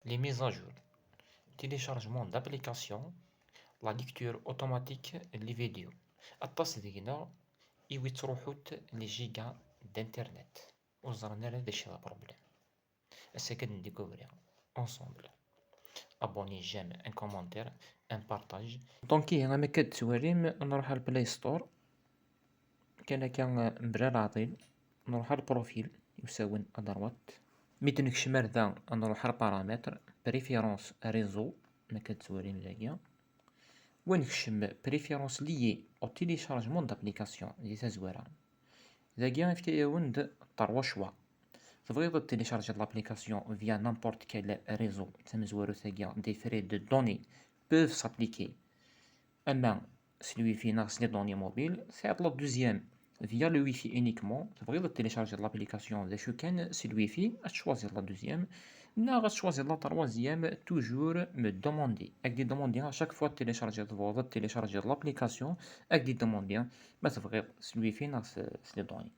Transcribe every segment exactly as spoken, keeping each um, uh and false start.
Les mises à jour, téléchargement d'applications, la lecture automatique, les vidéos. Aṭas deg-neɣ i wi ttruḥut les gigas d'internet. Ur ẓran ara d acu d problème. Ass-agi ad ndécouvrir ensemble. Abonnez, j'aime, un commentaire, un partage. Donc ihi, am akka d-tettwalim, nruḥ ar Play Store. Kan akka, mebla leɛḍil, nruḥ ar profil, usawen à droite. Mi d-nekcem ar da, nruḥ ar paramètres, préférences réseau, am akka d-tettwalim dagi. Wa nekcem préférences liées au téléchargement d'applications di tazwara. Dagi ifka-yawen-d trois choix. Tebɣiḍ ad télécharger l'application via n'importe quel réseau, tamezwarut-agi, des frais de données peuvent s'appliquer. Ama s le wifi neɣ s les données mobiles. Tesɛiḍ la deuxième, via le wifi uniquement. Tebɣiḍ ad télécharger l'application d acu kan s le wifi, ad tchoisiḍ la deuxième. Neɣ ad tchoisiḍ la troisième, toujours me demander. Ad k-d-demandi à chaque fois télécharger, tebɣiḍ ad télécharger l'application, ad k-d-demandi ma tebɣiḍ s le wifi neɣ s, s les données.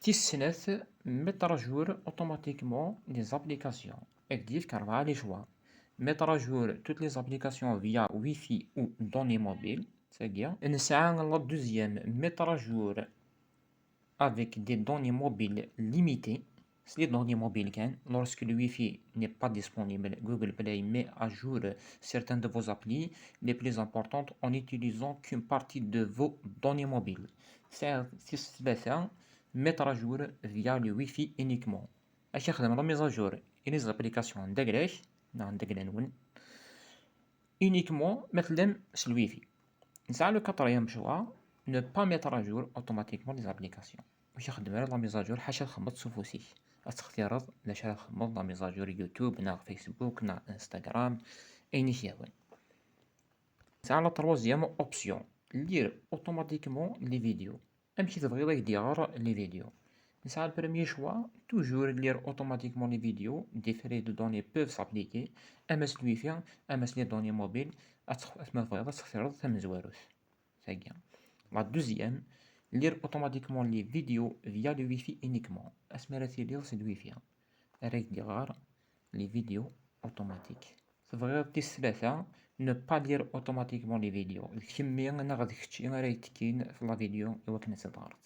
Tis snat, mettre à jour automatiquement les applications. Ad k-d-yefk rebɛa les choix. Mettre à jour toutes les applications via wifi ou données mobiles. Tagi. Nesɛa la deuxième, mettre à jour avec des données mobiles limitées. S les données mobiles kan, lorsque le wifi n'est pas disponible, Google Play met à jour certaines de vos applis les plus importantes en utilisant qu'une partie de vos données mobiles. Tesɛiḍ tis tlata, mettre à jour via le wifi uniquement. Ad k-ixdem la mise à jour i les applications n dagla-k neɣ n dagla-nwen, uniquement ma tellam s le wifi. Nesɛa le quatrième choix, ne pas mettre à jour automatiquement les applications. Ur k-ixeddem ara la mise à jour ḥaca txedmeḍ s ufus-ik. Ad textireḍ d acu ara txedmeḍ, la mise à jour YouTube neɣ Facebook neɣ Instagram, ayen i k-yehwan. Nesɛa la troisième option, lire automatiquement les vidéos. Amek i tebɣiḍ ad k-d-iɣer les vidéos? Nesɛa le premier choix, toujours lire automatiquement les vidéos, des frais de données peuvent s'appliquer, ama s le wifi, ama s les données mobiles, ad tex-, ma tebɣiḍ ad textireḍ tamezwarut. Tagi. La deuxième, lire automatiquement les vidéos via le wifi uniquement. Asmi ara tiliḍ s le wifi, ara k-d-iɣer les vidéos automatiques. Tebɣiḍ tis tlata, ne pas lire automatiquement les vidéos. D kemmi neɣ d kečči ara yettekkin f la vidéo i wakken ad tt-id-ɣreḍ.